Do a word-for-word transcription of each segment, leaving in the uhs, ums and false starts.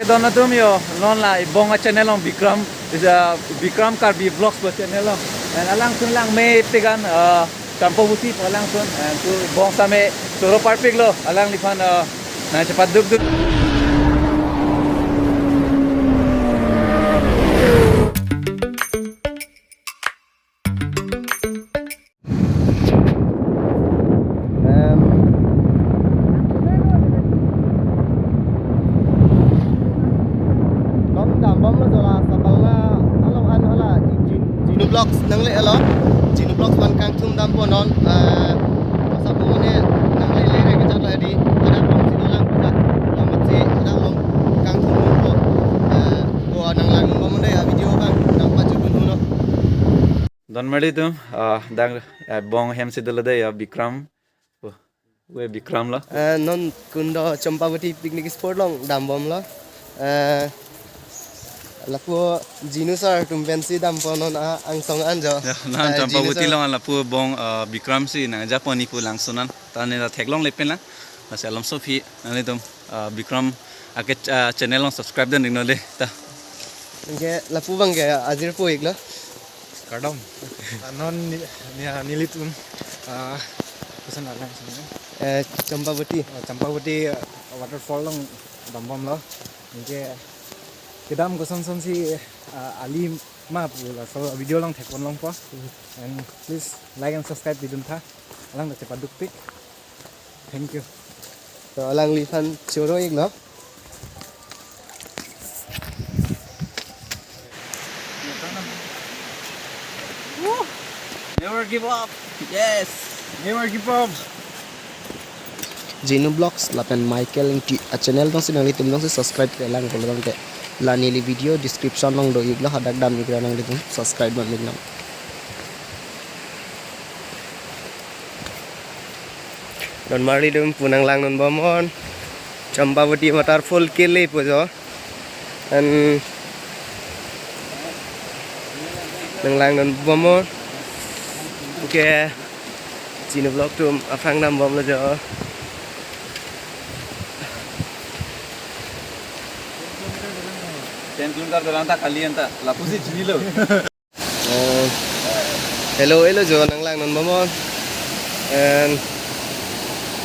Don atum yo, non la Ibong a channel along Bikram, is a Bikram Karbi Vlogs pu channel along. And alangsun lang me pigan, uh, Champavati pu alangsun, and tu Ibong same choro parpiklo, alangliphan, uh, nangchepadukduk. Em, non dambomlo jo la sapalna along an hala Jin-, Jinu Vlogs nangle-etlo. Jinu Vlogs aphan kangthum dampo non, eh, sapalna ne nanglele re kejak la di, hadak alongsi dolang kejak, amatsi hadak along kangthum dampo, eh, ko nanglangbom dei a video abang nangpajutdun ho non. Donmarli atum, ah, dak, ah, Ibong hem si dolo dei ya Bikram. Oh, we Bikram lo. Eh, non kundo Champavati picnic spot along dambomlo. Eh, lapu Jinu sir atum pensi dampo non a angsong an jo. Ya, non, eh, Jinu Champavati sir along lapu Ibong, ah, Bikram si nangjaponji pu langsunan. Ta ne ta theklongle pen lang. Lasi alom sophi nanglitum, ah, Bikram ake, ah, channel along subscribe dun iknon dei ta. Anke lapu abangke ajirpo iklo. Kardom. Ah, non ni, ni, nelitum, ah, koson alang sini. Eh, Champavati. Ah, Champavati, ah, waterfall along dambomlo. Anke kedam koson sonsi, ah, ali ma pu laso video along thekpon longpo. And please like and subscribe pidun tha. Alang ta chepadukpik. Thank you. To alangliphan choro iklo. Never give up. Yes. Never give up. Jinu Vlogs lapen Michael Ingti a channel jongsi nanglitum jongsi subscribe kelang pulo tangte la neli video description along do iklo, hadak dam ikra nanglitum subscribe dun iknon. Donmarli atum pu nanglangdunbom non. Champavati waterfall kele pu jo. An nanglangdunbom non. Okay. Jinu Vlog atum aphrang dambomlo jo. Ten kilometer dolang ta kali anta. Lapusi chinilo. Eh, hello, hello jo, nanglangdunbom non. And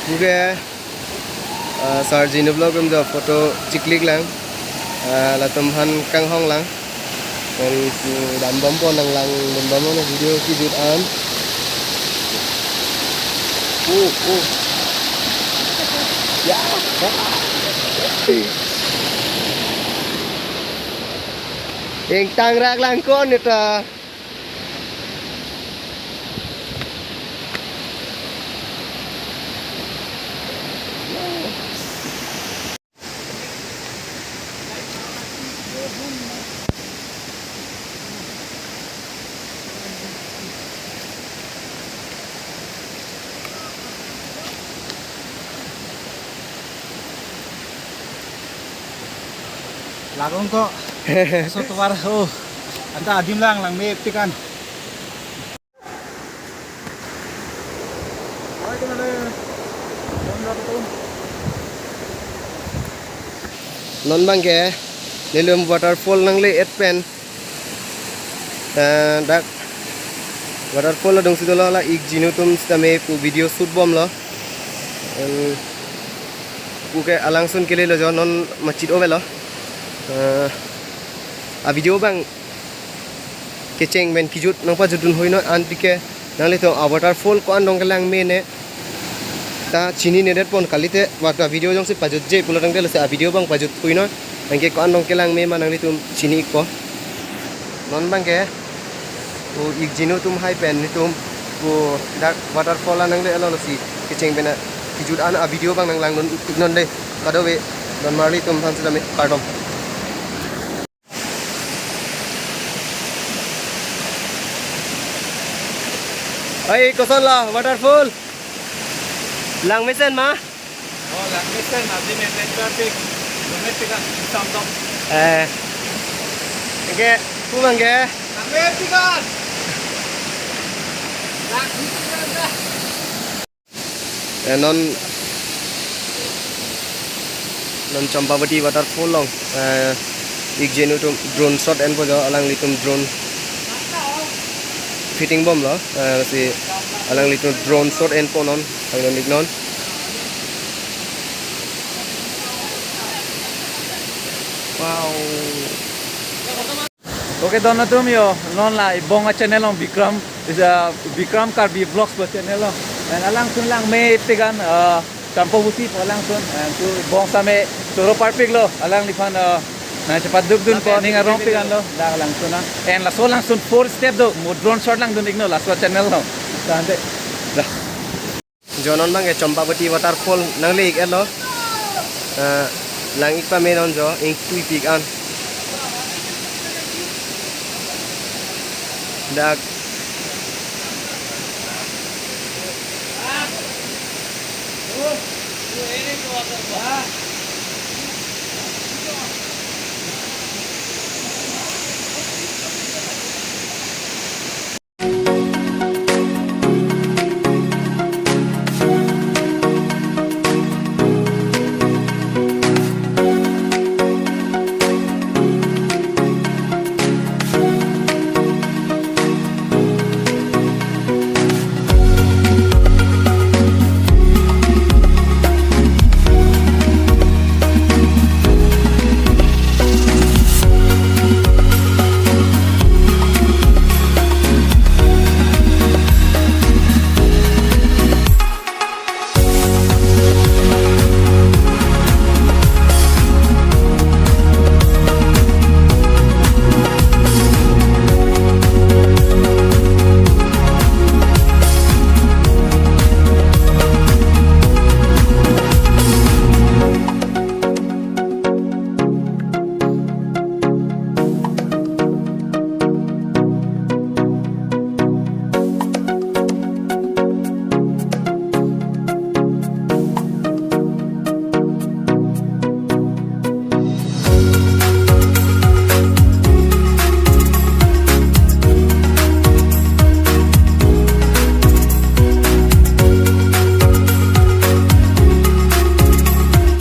puke, ah, sir Jinu Vlog atum jo photo chiklik lang. Ah, latum aphan kanghong lang. And, mm, dambompo, nanglangdunbom non video kejut an. Oh, oh. Ya. Ingtangrak lang kon ita. Lagong ko. So tovar ho. Anta adim lang langmepik an. Non abangke nelitum waterfall nangle-et pen. Eh, dak waterfall adungsi dolo la ik Jinu atum sitame pu video shoot bomlo. Em, puke alangsun kelelo jo, non machit ovelo. Eh, a video abang kecheng pen kejut nangpajutdun hoi non, anpike nanglitum a waterfall ko-an dong kelang mene ta chinine detpon, kalite water video jongsi pajutje pulo tangte lasi a video abang pajut hoi non. Anke ko-an dong kelang me ma nanglitum chini ikpo. Non abangke pu ik Jinu atum hai pen nelitum pu dak waterfall anang le alo lasi kecheng pen kejut an a video abang nanglangdun iknon dei. Kadokave donmarli atum aphan sitame kardom. Oi, koson la waterfall? Langmesen ma? Oh, langmesen, adim adventure pik. Lumepik an, samdok. Eh. Anke, pu abangke? Langmepik an. Langmepik an. Eh, non Non Champavati waterfall along, eh, ik jenu atum drone shot enpo jo, alanglitum drone shooting bomlo, eh, si alanglitum drone shot enpo non, ang non ik non. Wow. Okay, don atum yo, non la Ibong a channel along Bikram, is a Bikram Karbi Vlogs pu channel along. And alangsun lang me pigan, uh, Champavati pu alangsun, and tu Ibong same choro parpiklo, alangliphan, uh, nangchepadukdunpo, ning arong piganlo, dak alangsun na. And laso alangsun four step do, mo drone shot langdun iknon, laso channel along. Tangte. Dah. Jo non abang ke Champavati waterfall nangle ik etlo. Ah, lang ik pame non jo, ingtui pik an. Dak